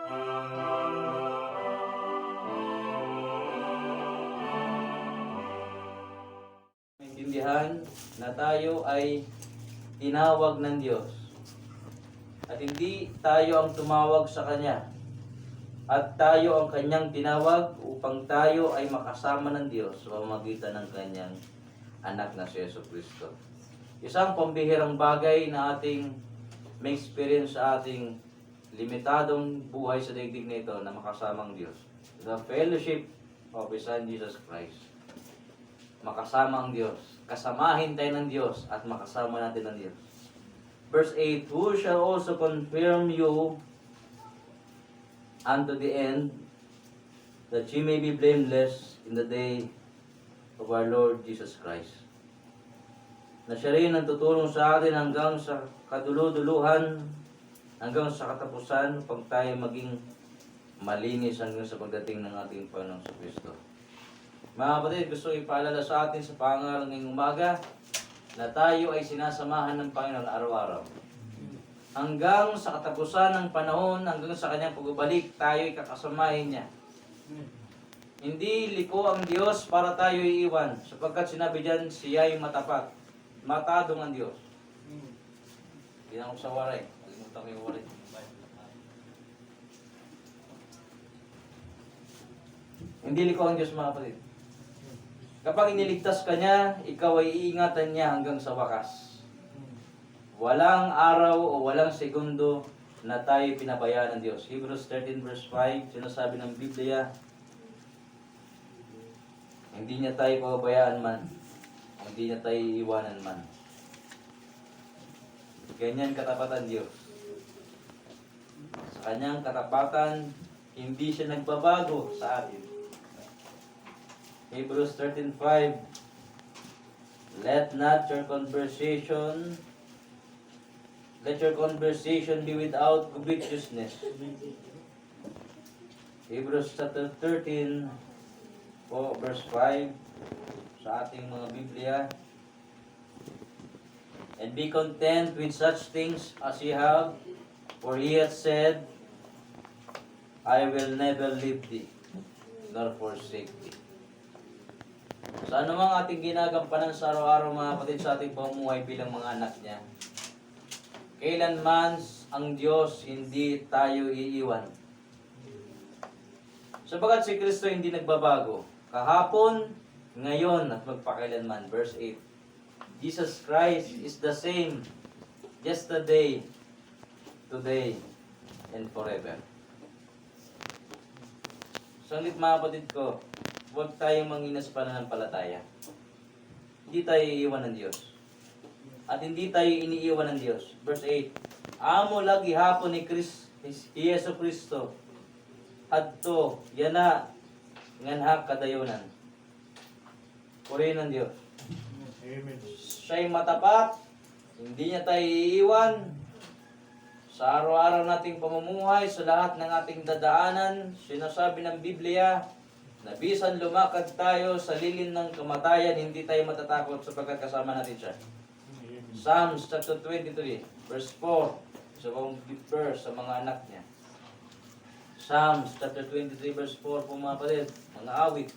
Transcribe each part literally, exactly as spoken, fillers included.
Maintindihan na tayo ay tinawag ng Diyos. At hindi tayo ang tumawag sa Kanya. At tayo ang Kanyang tinawag upang tayo ay makasama ng Diyos sa pamamagitan ng Kanyang Anak na si Yesu Kristo. Isang pambihirang bagay na ating ma-experience sa ating limitadong buhay sa daigdig na ito na makasama ang Diyos. The fellowship of His Son Jesus Christ. Makasama ang Diyos. Kasamahin tayo ng Diyos at makasama natin ang Diyos. Verse eight, "Who shall also confirm you unto the end, that ye may be blameless in the day of our Lord Jesus Christ." Na siya rin ang tutulong sa atin hanggang sa kaduluduluhan, hanggang sa katapusan, upang tayo maging malinis hanggang sa pagdating ng ating Panginoong Kristo. Mga kapatid, gusto ipaalala sa atin sa pangaral ngayong umaga na tayo ay sinasamahan ng Panginoon araw-araw. Hanggang sa katapusan ng panahon, hanggang sa kanyang pagbabalik, tayo ay kakasamahin niya. Hindi liko ang Diyos para tayo iiwan, sapagkat sinabi diyan, siya ay matapat. Matadong ang Diyos. Hindi na ako sa Waray. Kalimutan ko yung Waray. Hindi liko ang Diyos, mga kapatid. Kapag iniligtas ka niya, ikaw ay iingatan niya hanggang sa wakas. Walang araw o walang segundo na tayo pinabayaan ng Diyos. Hebrews thirteen verse five, sinasabi ng Biblia, hindi niya tayo pababayaan man, hindi niya tayo iiwanan man. Ganyan katapat ang Diyos. Sa kanyang katapatan, hindi siya nagbabago sa atin. Hebrews thirteen five, "Let not your conversation, let your conversation be without covetousness." Hebrews chapter thirteen po, verse five, sa ating mga Biblia. "And be content with such things as ye have, for he hath said, I will never leave thee, nor forsake thee." Sa anumang ating ginagampanan sa araw-araw, mga kapatid, sa ating pamumuhay bilang mga anak niya, kailanman ang Diyos hindi tayo iiwan. Sapagkat si Kristo hindi nagbabago, kahapon, ngayon, at magpakailanman. Verse eight, "Jesus Christ is the same yesterday, today, and forever." Sanglit, mga kapatid ko, huwag tayong manghina sa pananampalataya. Hindi tayo iiwan ng Diyos. At hindi tayo iniiwan ng Diyos. Verse eight, "Amo la gihapon ni Kris-, ni Jesu Kristo, hadto, yana, ngan ha kadayunan." Purihin ang Diyos. Amen. Siya'y matapat, hindi niya tayo iiwan. Sa araw-araw nating pamumuhay, sa lahat ng ating dadaanan, sinasabi ng Biblia na bisan lumakad tayo sa lilim ng kamatayan, hindi tayo matatakot sapagkat kasama natin siya. Amen. Psalms chapter twenty-three, verse four. Isa pang verse sa mga anak niya. Psalms chapter twenty-three, verse four po, mga kapatid, mga awit.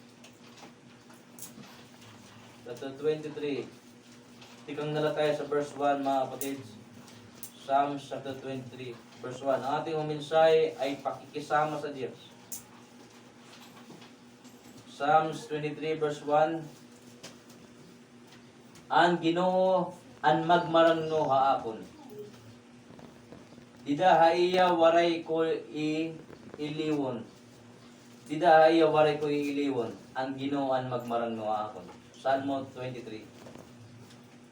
Chapter twenty-three. Tikang na la tayo sa verse one, mga kapatid. Psalms chapter twenty-three, verse one. Ang ating mensahe ay pakikisama sa Diyos. Psalms twenty-three, verse one. An Ginoo an magmarangno ha akon. Dida ha iya waray ko iiliwon. Dida ha iya waray ko iiliwon. An Ginoo an magmarangno ha akon. Salmo twenty-three.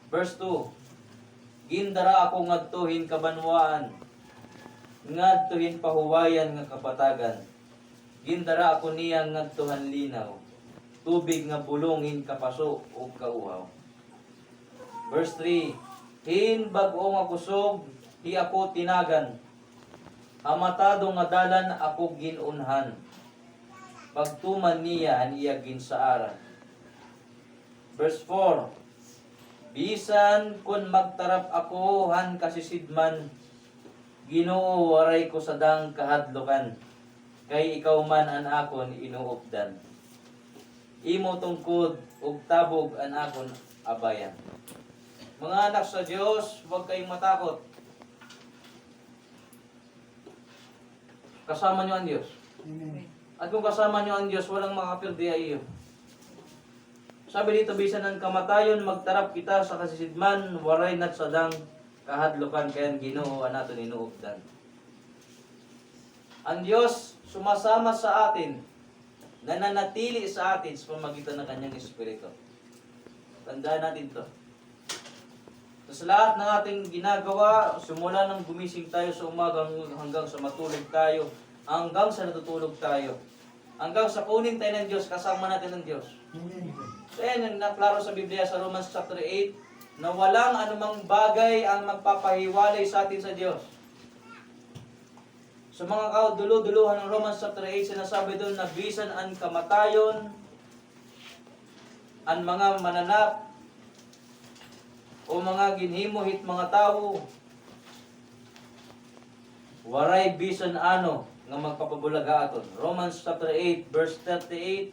Verse two, "Gindara ako ngadto hin kabanwaan, ngadto hin pahuwayan nga kapatagan. Gindara ako niya ngadto han linaw, tubig nga bulong hin kapaso ug kauhaw." Verse three, "Hin bag-o nga kusog, hi ako tinagan. Ha matado nga dalan ako gin-unhan. Pagtuman niya an iya ginsaaran." Verse four, "Bisan kon magtarap ako han kasisidman, Ginoo, waray ko sadang kahadlukan. kay ikaw man an akon inuupdan. Imo tungkod ug tabog an akon abayan. Mga anak sa Dios, huwag kayong matakot. Kasama niyo ang Diyos. Amen. At kung kasama niyo ang Diyos, walang makapirdi ha iyo. Sabi dito, bisan an kamatayon, magtarap kita sa kasisidman, waray na sadang kahadlukan kay an Ginoo an aton inuupdan. Ang Diyos sumasama sa atin, nananatili sa atin sa pamagitan ng kanyang Espiritu. Tandaan natin 'to. Sa lahat ng ating ginagawa, simula ng gumising tayo sa umaga hanggang sa matulog tayo, hanggang sa natutulog tayo, hanggang sa kunin tayo ng Diyos, kasama natin ang Diyos. Amen. Kaya naklaro sa Biblia sa Romans chapter eight na walang anumang bagay ang magpapahiwalay sa atin sa Diyos. Sa mga kadulo-dulohan ng Romans chapter eight, sinasabi doon na bisan an kamatayon, an mga mananap, o mga ginhimo hit mga tawo, waray bisan ano nga magpapabulag ha aton. Romans chapter eight, verse thirty-eight,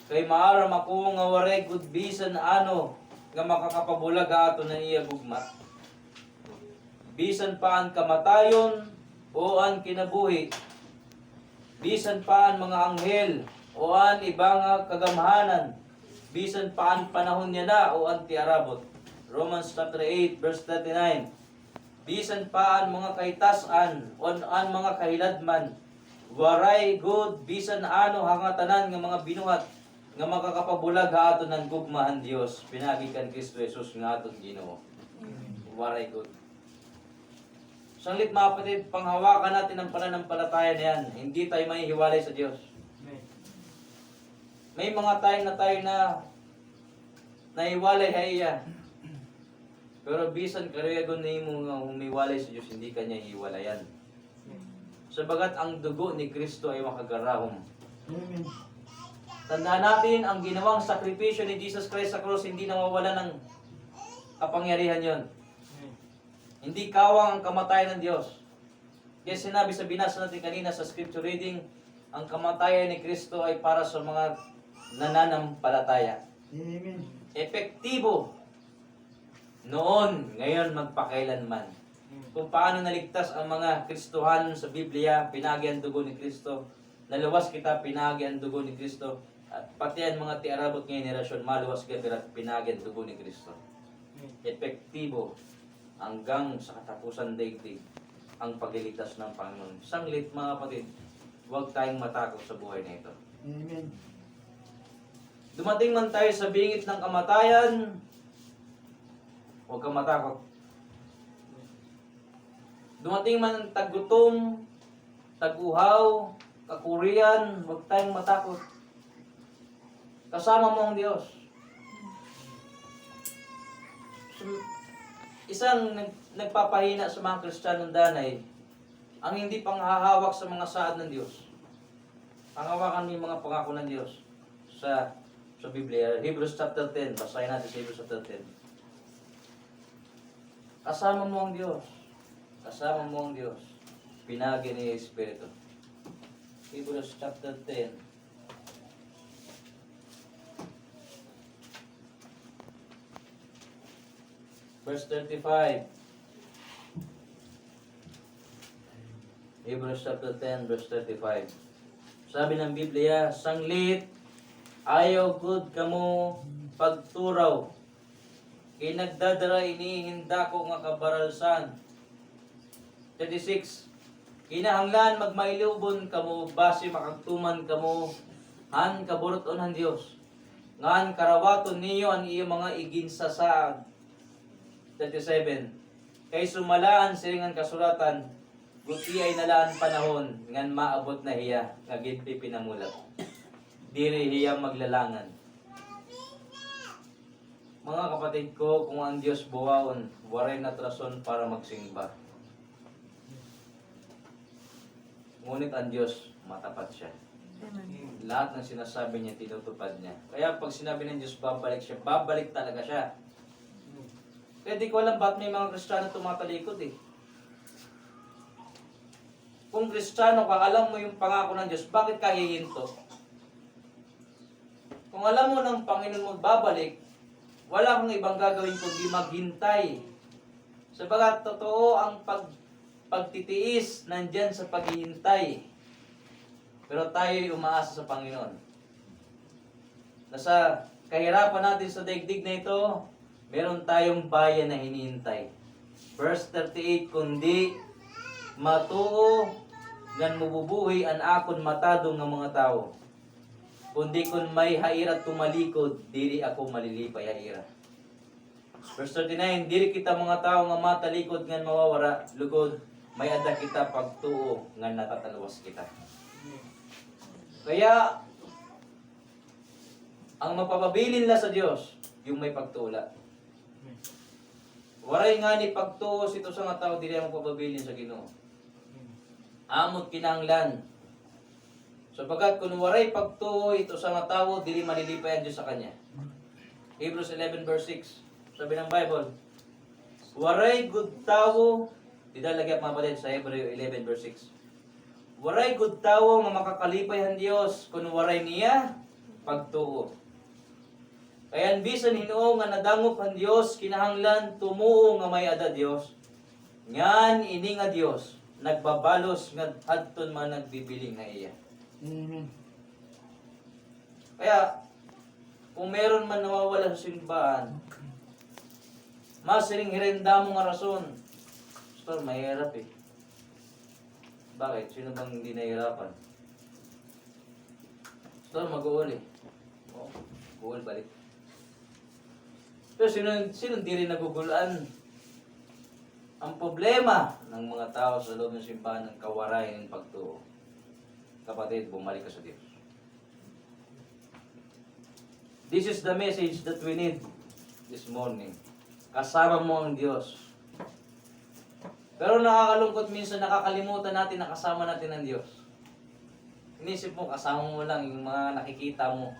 kay maaram ako nga waray gud bisan ano nga makakapabulag ha aton an iya gugma. Bisan pa an kamatayon o an kinabuhi, bisan pa an mga anghel o an iba nga kagamhanan, bisan pa an panahon yana o an tiarabot. Romans chapter eight, verse thirty-nine. Bisan pa an mga kahitas-an o an mga kahiladman, waray gud bisan ano ha ngatanan nga mga binuhat nga makakapabulag ha aton an gugma han Diyos pinaagi kan Kristo Jesus nga aton Ginoo. Waray gud. Sanglit, mga kapatid, panghawakan natin ang pananampalataya na yan. Hindi tayo mahihiwalay sa Diyos. Amen. May mga time na tayo na nahiwalay ha iya. Pero bisan karuyagon nimo nga humiwalay sa Diyos, hindi ka niya hiwalayan. Sabagat ang dugo ni Kristo ay makagarahom. Amen. Tandaan natin, ang ginawang sakripisyo ni Jesus Christ sa krus, hindi nawawala ng kapangyarihan yon. Amen. Hindi kawang ang kamatayan ng Diyos. Kaya sinabi sa binasa natin kanina sa scripture reading, ang kamatayan ni Kristo ay para sa mga nananampalataya. Amen. Epektibo noon, ngayon, magpakailanman. Kung paano naligtas ang mga Kristohanon sa Biblia, pinaagi ang dugo ni Kristo. Naluwas kita, pinaagi ang dugo ni Kristo. At pati ang mga tiarabot nga henerasyon, maluwas kita, pinaagi ang dugo ni Kristo. Epektibo hanggang sa katapusan daigdig ang pagliligtas ng Panginoon. Sanglit, mga kapatid, huwag tayong matakot sa buhay na ito. Amen. Dumating man tayo sa bingit ng kamatayan, huwag kang matakot. Dumating man ang taggutom, tag-uhaw, kakurian, huwag tayong matakot. Kasama mo ang Diyos. Isang nag-, nagpapahina sa mga Kristiyanong danay, ang hindi panghahawak sa mga saad ng Diyos. Panghawakan mo yung mga pangako ng Diyos sa, sa Biblia. Hebrews chapter ten, basahin natin sa Hebrews chapter ten. Kasama mo ang Diyos. Kasama mo ang Diyos. Pinaagi niya Espiritu. Hebrews chapter ten. Verse thirty-five. Hebrews chapter ten, verse thirty-five. Sabi ng Biblia, sanglit, ayaw gud kamo pagturaw. Kay nagdadara ini hin dako nga kabaralsan. Thirty-six. Kinahanglan magmailubon kamo basi makagtuman kamo han kaburut-on han Dios, ngan karawaton niyo an iya mga iginsasaad. Thirty-seven. Kay sumala an siring han kasuratan, gutiay na la an panahon ngan maabot na hiya nga ginpipinamulat. Diri hiya maglalangan. Mga kapatid ko, kung ang Diyos buwaon, waray na't rason para magsimba. Ngunit ang Diyos, matapat siya. Amen. Lahat ng sinasabi niya, tinutupad niya. Kaya pag sinabi ng Diyos, babalik siya, babalik talaga siya. Kaya di ko alam ba't may mga Kristiyano tumatalikod eh. Kung Kristiyano ka, alam mo yung pangako ng Diyos, bakit ka hihinto? Kung alam mo ng Panginoon magbabalik, wala kang ibang gagawin kundi maghintay. Sapagat totoo ang pag-, pagtitiis nandiyan sa paghihintay. Pero tayo'y umaasa sa Panginoon. Na sa kahirapan natin sa daigdig na ito, meron tayong bayan na hinihintay. Verse thirty-eight, "Kundi matuo ngan mabubuhi an akon matado nga mga tawo. Kundi kon may ha ira tumalikod, diri ako malilipay ha ira." Verse thirty-nine, "Diri kita mga tawo nga matalikod ngan mawawara, lugod may-ada kita pagtuo ngan natatalwas kita." Kaya, ang magpapabilin la sa Dios, yung may pagtuo la. Waray ngani pagtuo sa usa nga tawo, diri magpapabilin sa Ginoo. Amo it kinahanglan. Sapagkat kun waray pagtuo it usa nga tawo, diri malilipay an Dios sa kanya. Hebrews eleven verse six, sabi ng Bible, waray gud tawo, dida lagi ak mga kapatid sa Hebreo eleven verse six. Waray gud tawo nga makakalipay han Dios kun waray niya pagtuo. Kay an bisan hin-o nga nadangop han Dios, kinahanglan tumuo nga may-ada Dios. Ngan ini nga Dios nagbabalos ngadto han mga nagbibiling ha iya. Amen. Kaya, kung meron man nawawala sa simbahan, masiring hira hin damo nga rason. Pastor, mahirap eh. Bakit? Sino bang hindi nahihirapan? Pastor, mag-uuli. O, mag-uuli balik. Pero sino, sino diri nagugul-an? Ang problema ng mga tao sa loob ng simbahan, ang kawaray ng pagtuo. Kapatid, bumalik ka sa Diyos. This is the message that we need this morning. Kasama mo ang Diyos. Pero nakakalungkot, minsan nakakalimutan natin na kasama natin ang Diyos. Inisip mo, kasama mo lang yung mga nakikita mo.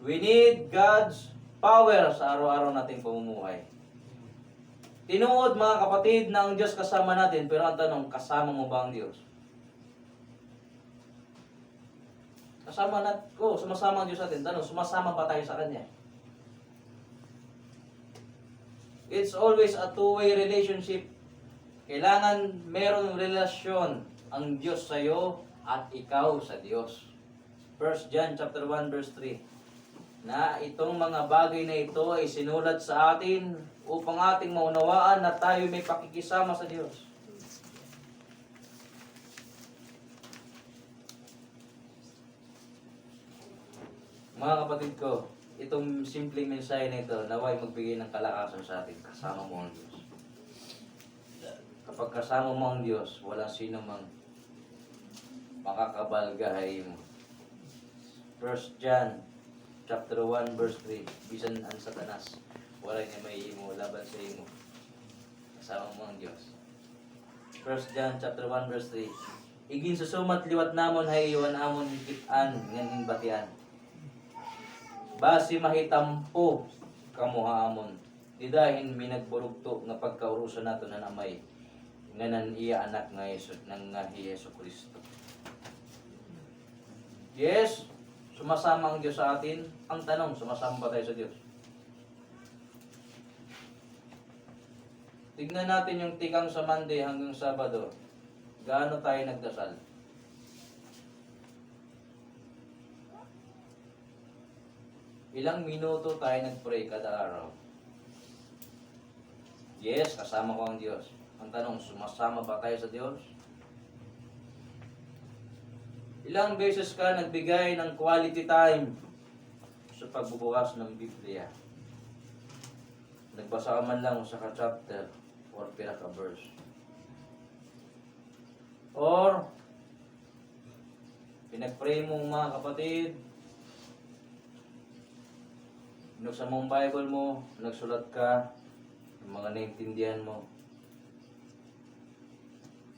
We need God's power sa araw-araw nating pamumuhay. Tinuod, mga kapatid, na ang Diyos kasama natin, pero ang tanong, kasama mo ba ang Diyos? Kasama nat-, oo, sumasama ang Diyos sa atin. Tanong, sumasama ba tayo sa Kanya? It's always a two-way relationship. Kailangan merong relasyon ang Diyos sa'yo at ikaw sa Diyos. First John chapter one verse three, na itong mga bagay na ito ay sinulat sa atin upang ating maunawaan na tayo may pakikisama sa Diyos. Mga kapatid ko, itong simpleng mensahe na ito, nawa'y magbigay ng kalakasan sa atin. Kasama mo ang Diyos. Kapag kasama mo ang Diyos, walang sino mang makakabalga ha imo. First John chapter one verse three, bisan an Satanas, waray niya mahihimo laban sa imo. Kasama mo ang Diyos. First John chapter one verse three, iginsusumat liwat namon ha iyo an amon ginkit-an ngan ginbatian, basi mahitampo kamo ha amon. Dida hin minagburugto nga pagkaurusan naton han Amay ngan han iya Anak nga Hesu-, nga hi Jesu-Cristo. Yes, sumasama ang Diyos sa atin. Ang tanong, sumasama ba tayo sa Diyos? Tignan natin yung tikang sa Monday hanggang Sabado. Gaano tayo nagdasal? Ilang minuto tayo nag-pray kada araw? Yes, kasama ko ang Diyos. Ang tanong, sumasama ba tayo sa Diyos? Ilang beses ka nagbigay ng quality time sa pagbubukas ng Biblia? Nagbasa ka man lang usa ka chapter or pira ka verse? Or pinag-pray mo, mga kapatid, binuksan mo ang Bible mo, nagsulat ka ng mga naintindihan mo.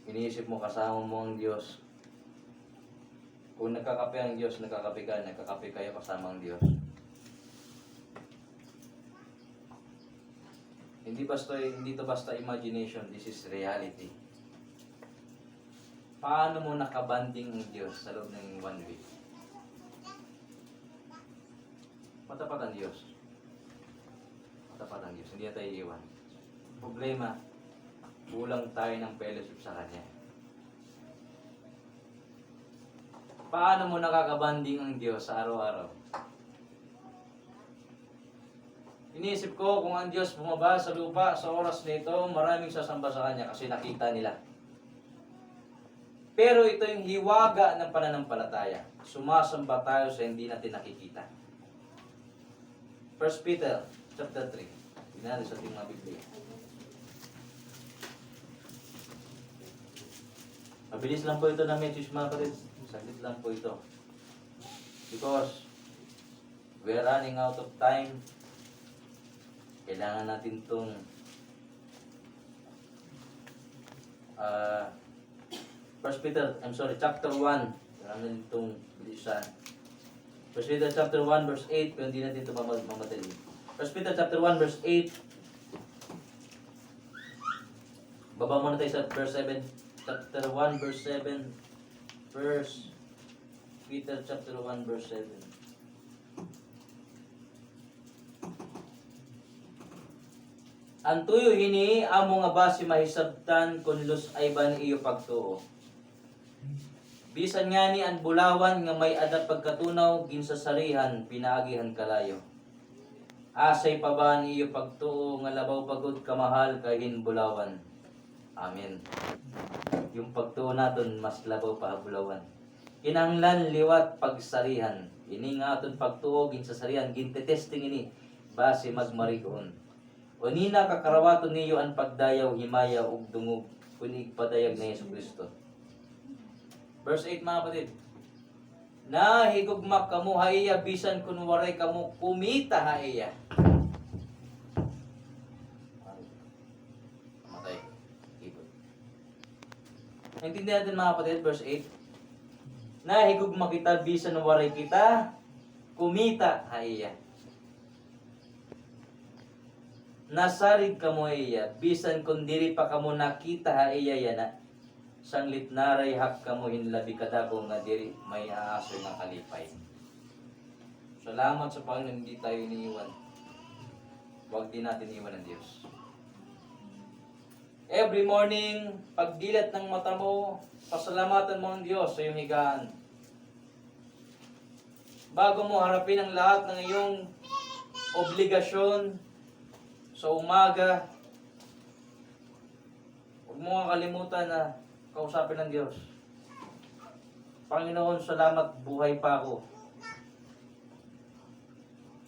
Iniisip mo, kasama mo ang Diyos. Kung nagkakape ang Diyos, nagkakape ka, nagkakape kayo kasama ang Diyos. Hindi basta, hindi to basta imagination, this is reality. Paano mo nakabanding ang Diyos sa loob ng one week? Matapat ang Diyos. Matapat ang Diyos. Hindi niya tayo iiwan. Problema, kulang tayo ng fellowship sa Kanya. Paano mo nakakabanding ang Diyos sa araw-araw? Iniisip ko, kung ang Diyos bumaba sa lupa sa oras na ito, maraming sasamba sa Kanya kasi nakita nila. Pero ito yung hiwaga ng pananampalataya. Sumasamba tayo sa hindi natin nakikita. First Peter chapter three. Tingnan natin sa ating mga Biblia. Mabilis lang po ito na message, mga kapatid. Saglit lang po ito. Because we are running out of time. Kailangan natin 'tong, ah, First Peter, I'm sorry, chapter one. Kailangan natin 'tong bilisan. First Peter chapter one verse eight, pero hindi natin ito mamad-, mamadali. First Peter chapter one verse eight. Baba muna tayo sa verse seven. Chapter one verse seven. First Peter chapter one verse seven. An tuyo hini amo nga basi mahisabtan kon lus-ay ba an iyo pagtuo. Bisan ngani an bulawan nga may-ada pagkatunaw ginsasarihan pinaagi han kalayo. Asay pa ba an iyo pagtuo nga labaw pa gud kamahal kay hin bulawan? Amen. Yung pagtuo naton mas labaw pa ha bulawan. Kinahanglan liwat pagsarihan. Ini nga aton pagtuo, ginsasarihan, gintetesting ini, basi magmarig-on. O nina kakarawaton niyo an pagdayaw, himaya, ug dungog, kon igpadayag ni Jesu-Cristo. Verse eight, mga kapatid. Nahigugma kamo ha iya, bisan kon waray kamo kumita ha iya. Matay. Ipon. Naintindihan natin, mga kapatid, verse eight. Nahigugma kita bisan waray kita kumita ha iya. Nasarig kamo ha iya, bisan kon diri pa kamo nakita ha iya yana. Sanglit narayhak kamo hin labi kadako nga diri may aasoy nga kalipay. Salamat sa Panginoon, hindi tayo iniiwan. Huwag din natin iwan ang Diyos. Every morning, pagdilat ng mata mo, pasalamatan mo ang Diyos sa iyong higaan. Bago mo harapin ang lahat ng iyong obligasyon sa umaga, huwag mo kakalimutan na kausapin ang Diyos. Panginoon, salamat, buhay pa ako.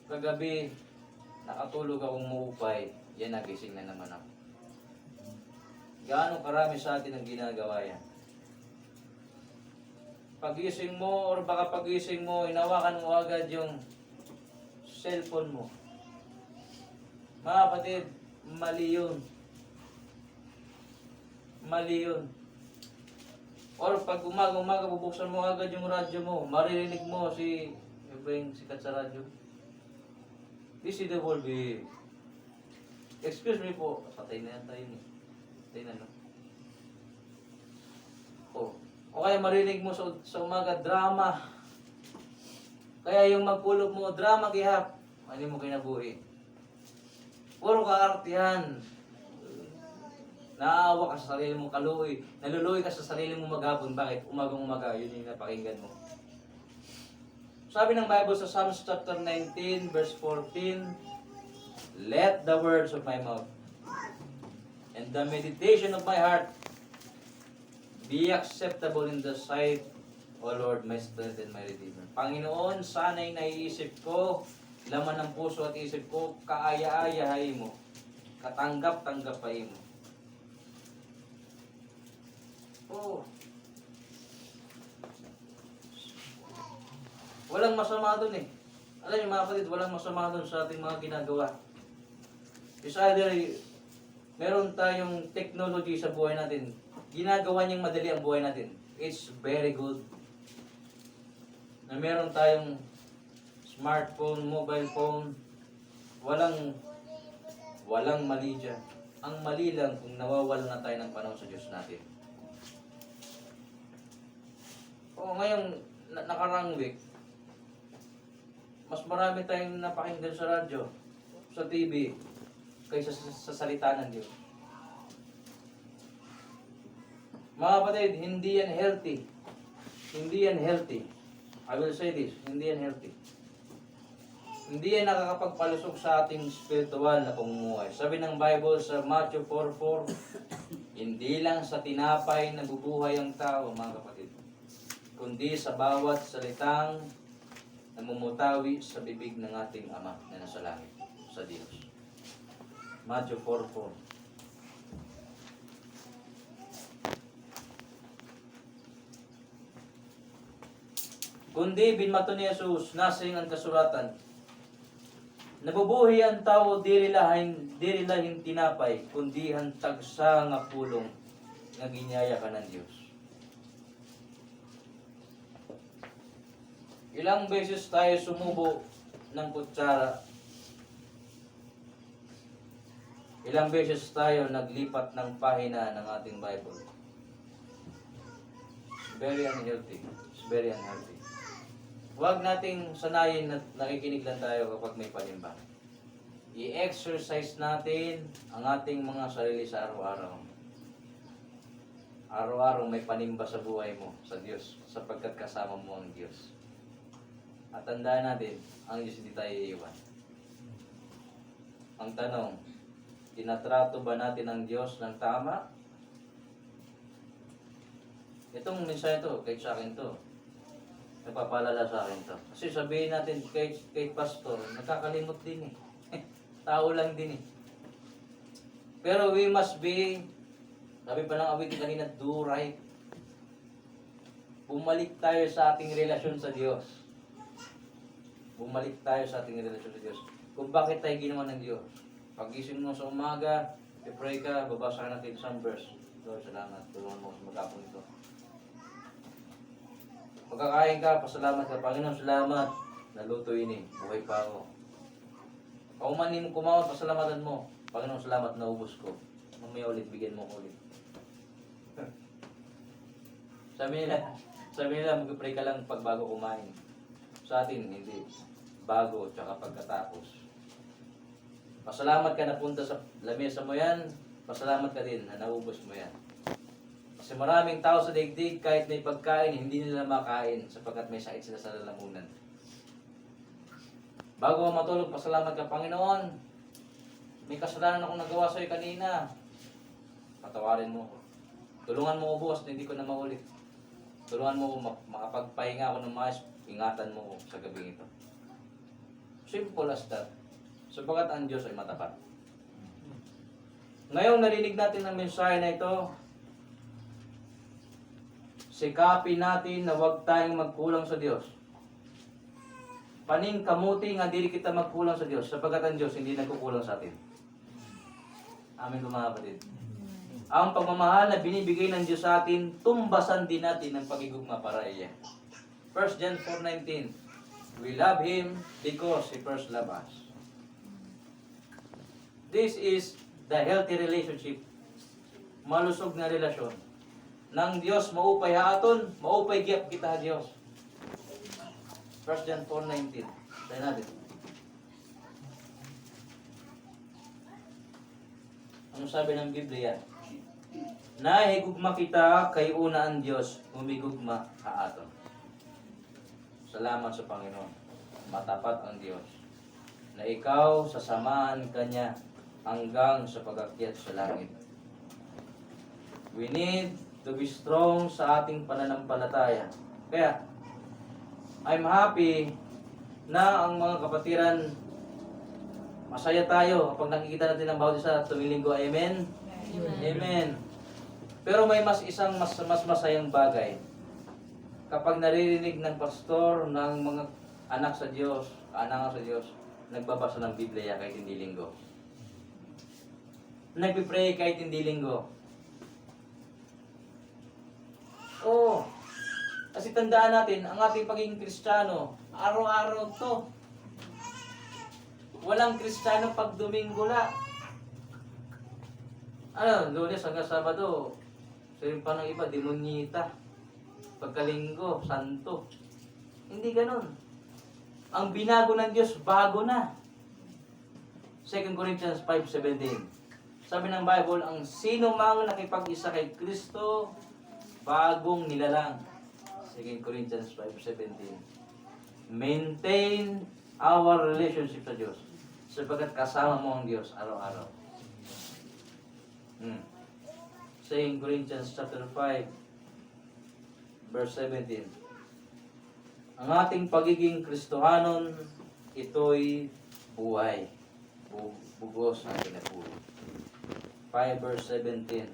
Kagabi, nakatulog akong maupay. Yan, nagising na naman ako. Gaano karami sa atin ang ginagawa yan? Pagising mo, or baka pagising mo, hinawakan mo agad yung cellphone mo. Mga kapatid, mali yun. Mali yun. Or pag umaga-umaga, bubuksan mo agad yung radyo mo, maririnig mo si, ano ba yung sikat sa radyo? This is the world we, excuse me po, patay na yata yun eh. Patay na, no? O. O kaya marinig mo sa, sa umaga, drama. Kaya yung magkulop mo, drama gihap. Ano mo kinabuhi? Puro kaartihan. Naawa ka sa sarili mo, kaluoy. Naluluoy ka sa sarili mo maghapon. Bakit? Umagang-umaga, yun yung napakinggan mo. Sabi ng Bible sa Psalms chapter nineteen, verse fourteen, "Let the words of my mouth and the meditation of my heart be acceptable in the sight, O Lord, my strength and my redeemer." Panginoon, sana'y naiisip ko, laman ng puso at isip ko, kaaya-aya ha imo, katanggap-tanggap ha imo. Oo. Walang masama dun eh. Alam niyo, mga kapatid, walang masama dun sa ating mga ginagawa. It's either meron tayong technology sa buhay natin, ginagawa niyang madali ang buhay natin. It's very good na meron tayong smartphone, mobile phone. Walang, walang mali diyan. Ang mali lang kung nawawalan na tayo ng panahon sa Diyos natin. Ngayong na-, nakaraang week, mas marami tayong napakinggan sa radyo, sa T V, kaysa sa, sa salita ng Diyos. Mga kapatid, hindi yan healthy. Hindi yan healthy. I will say this, hindi yan healthy. Hindi yan nakakapagpalusog sa ating spiritual na pamumuhay. Sabi ng Bible sa Matthew four four, "Hindi lang sa tinapay nabubuhay ang tao, mga kapatid, kundi sa bawat salitang namumutawi sa bibig ng ating Ama na nasa langit, sa Diyos." Matthew four four. Kundi binmato ni Jesus, nasiring an kasuratan, "Nabubuhi an tawo diri la hin, diri la hin tinapay, kundi han tagsa nga pulong nga ginyayakan han Diyos." Ilang beses tayo sumubo ng kutsara? Ilang beses tayo naglipat ng pahina ng ating Bible? Very unhealthy. It's very unhealthy. Huwag nating sanayin na nakikinig lang tayo kapag may panimba. I-exercise natin ang ating mga sarili sa araw-araw. Araw-araw may panimba sa buhay mo sa Diyos, sapagkat kasama mo ang Diyos. At tandaan natin, ang Diyos hindi tayo iiwan. Ang tanong, tinatrato ba natin ang Diyos ng tama? Itong mensahe to, kahit sa akin to, nagpapaalala sa akin to. Kasi sabihin natin, kahit, kahit pastor, nagkakalimot din eh. Tao lang din eh. Pero we must be, sabi pa ng awitin kanina, do right. Bumalik tayo sa ating relasyon sa Diyos. Bumalik tayo sa ating relasyon sa Diyos. Kung bakit tayo ginawa ng Diyos. Paggising mo sa umaga, i-pray ka, babasa ka ng twenty-some verse. Lord, salamat. Tulungan mo ako sa maghapon ito. Pagkakain ka, pasalamat ka, "Panginoon, salamat. Naluto ini. Buhay pa ako." Paghuman mo kumaon, pasalamatan mo, "Panginoon, salamat, naubos ko. Mamaya ulit, bigyan mo ko ulit." Sabi nila, sabi nila, "Mag-pray ka lang pag bago kumain." Sa atin, hindi. Bago, tsaka pagkatapos. Pasalamat ka napunta sa lamesa mo yan, pasalamat ka din na naubos mo yan. Kasi maraming tao sa daigdig, kahit may pagkain, hindi nila makain sapagkat may sakit sila sa lalamunan. Bago ka matulog, pasalamat ka, "Panginoon, may kasalanan akong nagawa sa'yo kanina. Patawarin mo ako. Tulungan mo ako bukas na hindi ko na maulit. Tulungan mo ako ma-, makapagpahinga ako ng maayos. Ingatan mo ako sa gabing ito." Simple as that. Sapagkat ang Diyos ay matapat. Ngayong narinig natin ang mensahe na ito, sikapin natin na huwag tayong magkulang sa Diyos. Paningkamuti nga diri kita magkulang sa Diyos, sapagkat ang Diyos hindi nagkukulang sa atin. Amen po, mga kapatid. Ang pagmamahal na binibigay ng Diyos sa atin, tumbasan din natin ng paghigugma para iya. First John four nineteen, "We love Him because He first loved us." This is the healthy relationship. Malusog nga relasyon. Nga an Diyos maupay ha aton, maupay gihap kita ha Diyos. First John four nineteen. Basahin natin. Ano sabi ng Biblia? Nahigugma kita kay una an Diyos humigugma ha aton. Salamat sa Panginoon. Matapat ang Diyos, na ikaw sasamahan ka niya hanggang sa pag-akyat sa langit. We need to be strong sa ating pananampalataya. Kaya, I'm happy na ang mga kapatiran, masaya tayo kapag nakikita natin ang bawat isa tuwing linggo. Amen? Amen. Amen. Pero may mas isang mas, mas masayang bagay. Kapag naririnig ng pastor, ng mga anak sa Diyos, kaanangan sa Diyos, nagbabasa ng Biblia kahit hindi linggo. Nagpipray kahit hindi linggo. Oo. Kasi tandaan natin, ang ating pagiging Kristiyano, araw-araw 'to. Walang Kristiyano pag Domingo la. Ano, Lunes hanggang Sabado, sabi pa ng iba, demonyita. Pagkalinggo, santo. Hindi ganun. Ang binago ng Diyos, bago na. Second Corinthians five seventeen. Sabi ng Bible, ang sino mang nakipag-isa kay Kristo, bagong nilalang. Second Corinthians five seventeen. Maintain our relationship sa Diyos. Sapagkat kasama mo ang Diyos araw-araw. Hmm. Second Corinthians chapter five, verse seventeen. Ang ating pagiging Kristohanon, ito'y buhay. Bu-, bugos na kinabuhi. Five verse seventeen.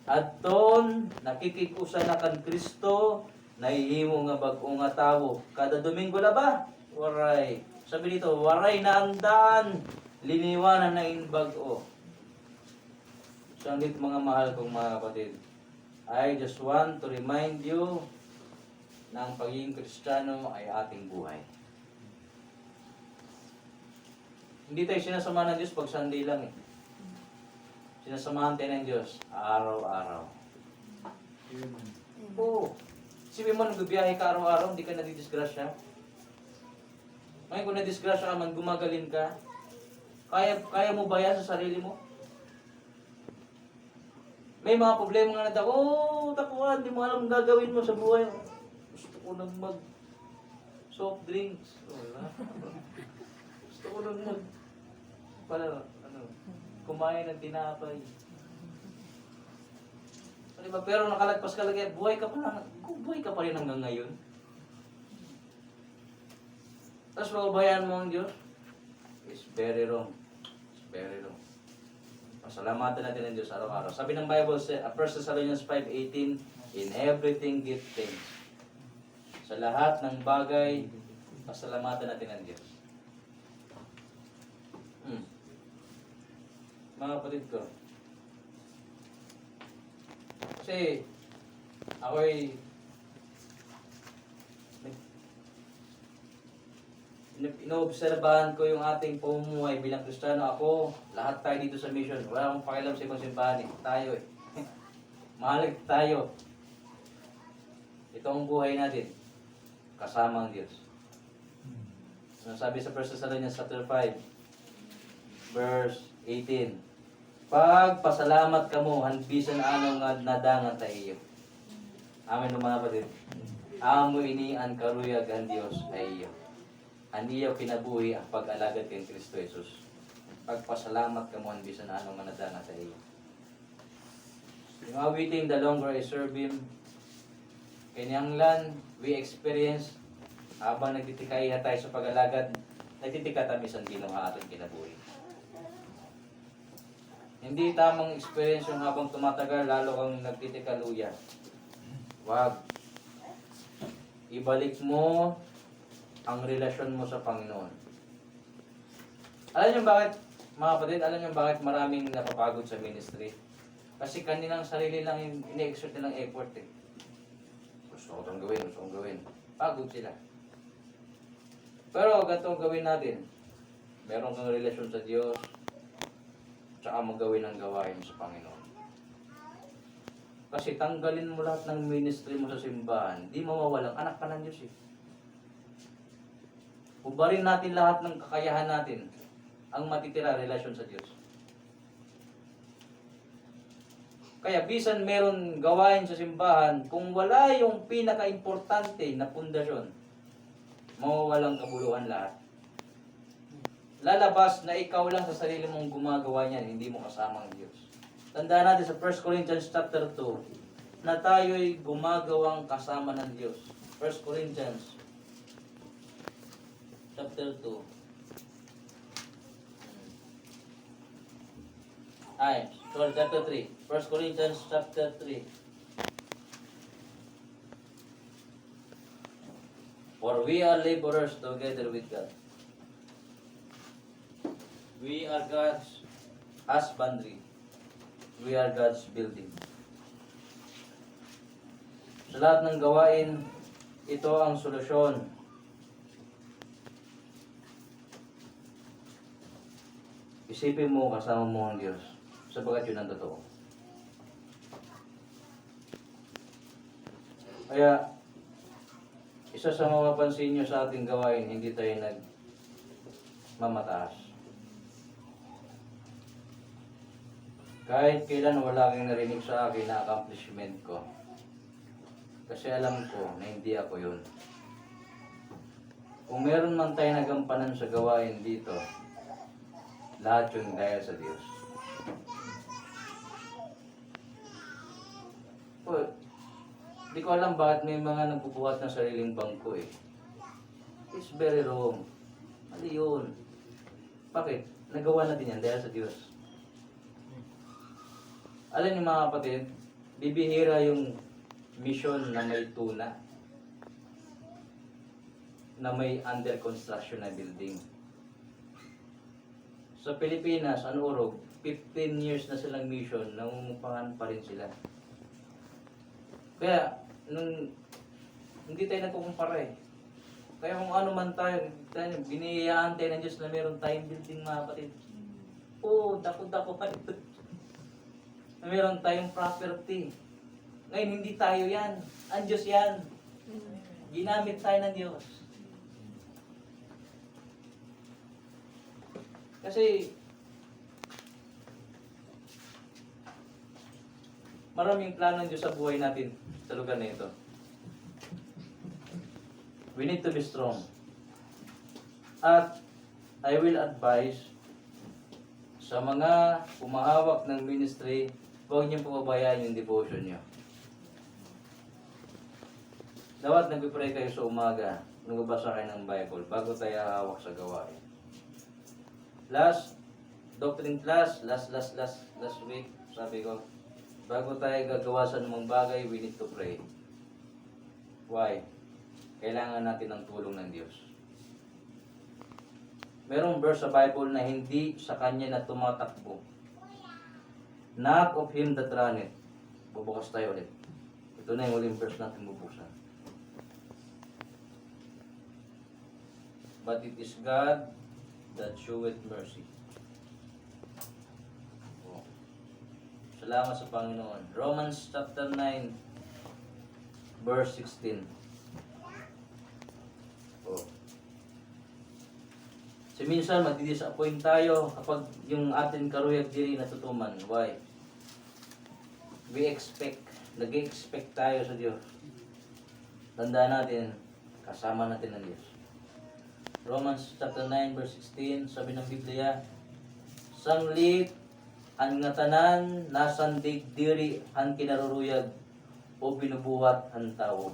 Adton nakikig-usa na kan Kristo, nahihimo nga bag-o nga tawo. Kada Domingo la ba? Waray. Sabi dito, waray na an daan, liniwanan na in bag-o. So, andito, mga mahal kong mga kapatid, I just want to remind you na ang pagiging Kristiyano ay ating buhay. Hindi tayo sinasamahan ng Diyos pag Sunday lang eh. Sinasamahan tayo ng Diyos araw-araw. Amen. Oo. Isipin mo, nagbibiyahe ka araw-araw, hindi ka nadidisgrasya. Ngayon, kung nadisgrasya ka man, gumagalin ka. Kaya, kaya mo ba yan sa sarili mo? May mga problema nga na daw, "Oh, tapuan, di mo alam ang gagawin mo sa buhay." Gusto ko nang mag soft drinks. Oh, di ba? Gusto ko nang mag, pala, ano, kumain ng tinapay. Di ba? Pero nakalagpas ka lagi, buhay ka pa na, buhay ka pa rin hanggang ngayon. Tapos pababayaan mo ang Diyos? It's very wrong. It's very wrong. Pasalamatan natin ang Diyos araw-araw. Sabi ng Bible sa, ah, First Thessalonians five eighteen, "In everything give thanks." Sa lahat ng bagay, pasalamatan natin ang Diyos. Hmm. Mga kapatid ko, kasi ako'y Ino-, inoobserbahan ko yung ating pamumuhay bilang Kristiyano. Ako, lahat tayo dito sa mission. Wala akong pakialam sa ibang simbahan eh. Tayo eh. Mahal tayo. Ito ang buhay natin. Kasama ang Diyos. Ano sabi sa First Thessalonians chapter five, verse eighteen? Pagpasalamat kamo han bisan ano nga nadangat ha iyo. Amen, mga kapatid. Amo ini an karuyag han Dios ha iyo. An iyo kinabuhi an pag-alagad kan Kristo Jesus. Pagpasalamat kamo han bisan ano nga nadangat ha iyo. Yung awiting, "The longer I serve Him," kinahanglan, we experience, habang nagtitikaiha tayo sa pag-alagad, nagtitikatamis an Ginoo ha aton kinabuhi. Hindi tamang experience yung habang tumatagal, lalo kang nagtitikaluya. Wag. Ibalik mo ang relasyon mo sa Panginoon. Alam niyo bakit, mga kapatid, alam niyo bakit maraming napapagod sa ministry? Kasi kanilang sarili lang yung ini-exert nilang effort eh. Gusto ko itong gawin, gusto kong gawin. Pagod sila. Pero ganito ang gawin natin. Meron kang relasyon sa Diyos, tsaka mo gawin ang gawain sa Panginoon. Kasi tanggalin mo lahat ng ministry mo sa simbahan, di mawawalang anak ka ng Diyos eh. Ubarin natin lahat ng kakayahan natin. Ang matitira, relasyon sa Diyos. Kaya bisan meron gawain sa simbahan, kung wala yung pinakaimportante na pundasyon, mawawalang kabuluhan lahat. Lalabas na ikaw lang sa sarili mong gumagawa niyan, hindi mo kasama ang Diyos. Tandaan natin sa First Corinthians chapter two na tayo'y gumagawang kasama ng Diyos. First Corinthians chapter two. Ay, sorry, chapter three. First Corinthians chapter three. "For we are laborers together with God. We are God's husbandry. We are God's building." Sa lahat ng gawain, ito ang solusyon. Isipin mo, kasama mo ang Diyos, sapagkat yun ang totoo. Kaya, isa sa mapapansin niyo sa ating gawain, hindi tayo nagmamataas. Kahit kailan wala kayong narinig sa akin na accomplishment ko. Kasi alam ko na hindi ako yun. Kung meron man tayo nagampanan sa gawain dito, lahat yun dahil sa Diyos. Oh, di ko alam bakit may mga nagbubuhat ng sariling bangko eh. It's very wrong. Mali yun. Bakit? Nagawa natin yan dahil sa Diyos. Alam niyo, mga kapatid, bibihira yung misyon na may tuna, na may under construction na building. Sa Pilipinas, an Urog, fifteen years na silang mission, nangungupahan pa rin sila. Kaya, nung, hindi tayo nagkukumpara eh. Kaya kung ano man tayo, tayo, biniyayaan tayo ng Diyos na meron tayong building, mga kapatid. Oo, dako-dako pa ito. Na meron tayong property. Ngayon, hindi tayo yan. Ang Diyos yan. Ginamit tayo ng Diyos. Kasi, maraming plano ng Diyos sa buhay natin sa lugar na ito. We need to be strong. At I will advise sa mga humahawak ng ministry, huwag niyo pababayaan yung devotion niyo. Dapat nagpe-pray kayo sa umaga, nagbabasa kayo ng Bible bago tayo hahawak sa gawain. Last doctrine class, last, last, last, last week, sabi ko, bago tayo gagawa sa anumang bagay, we need to pray. Why? Kailangan natin ng tulong ng Diyos. Merong verse sa Bible na hindi sa kanya na tumatakbo. Not of him that runneth. Bubukas tayo ulit. Ito na yung huling verse natin bubuksan. But it is God that showeth mercy. Oh. Salamat sa Panginoon. Romans chapter nine, verse sixteen. Oh. Kasi minsan, madi-disappoint tayo kapag yung ating karuyag diri natutuman. Why? We expect, nag-expect tayo sa Diyos. Tandaan natin, kasama natin ang Diyos. Romans chapter nine, verse sixteen, sabi ng Biblia, "Sanglit an ngatanan nasandig diri han kinaruruyag o binubuhat han tawo,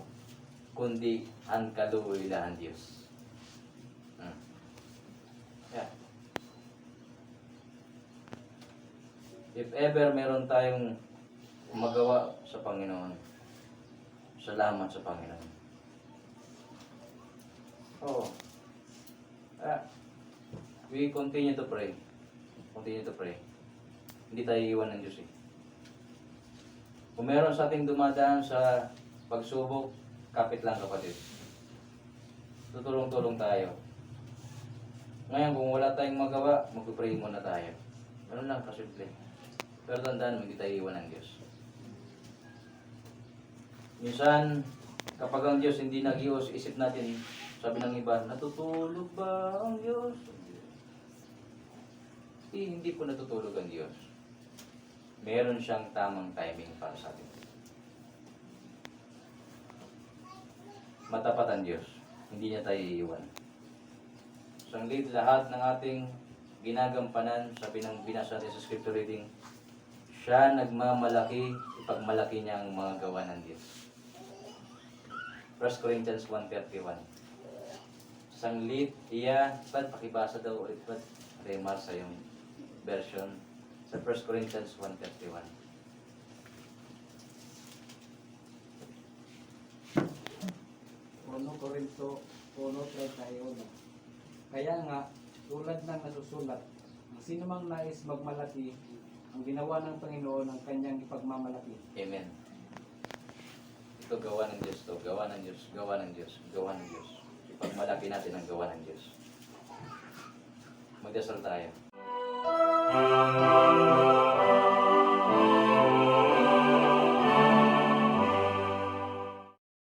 kundi han kaluoy la han Diyos." Hmm. Yeah. If ever meron tayong magawa sa Panginoon, salamat sa Panginoon. Oo. Ah, we continue to pray. Continue to pray. Hindi tayo iiwan ng Diyos eh. Kung meron sa ating dumadaan sa pagsubok, kapit lang, kapatid. Tutulong-tulong tayo. Ngayon, kung wala tayong magawa, magpe-pray muna tayo. Ganun lang kasimple. Pero tandaan mo, hindi tayo iiwan ng Diyos. Minsan, kapag ang Diyos hindi nag-iwas isip natin, sabi ng iba, "Natutulog ba ang Diyos?" Hindi, hindi po natutulog ang Diyos. Meron siyang tamang timing para sa atin. Matapat ang Diyos. Hindi niya tayo iiwan. Sanglit lahat ng ating ginagampanan, sabi ng binasa natin sa scripture reading, siya nagmamalaki, ipagmalaki niya ang mga gawa ng Diyos. First Corinthians one thirty-one. Sanglit, iya, Pad, pakibasa daw ulit, Pad. Remar sa iyong version, sa First Corinthians one thirty-one. Uno Corinto uno treinta y uno. Kaya nga, tulad ng nasusulat, ang sinumang nais magmalaki, ang ginawa ng Panginoon ang kanyang ipagmamalaki. Amen. Ito gawa ng Diyos to, gawa ng Diyos, gawa ng Diyos, gawa ng Diyos. Ipagmalaki natin ang gawa ng Diyos. Magdasal tayo.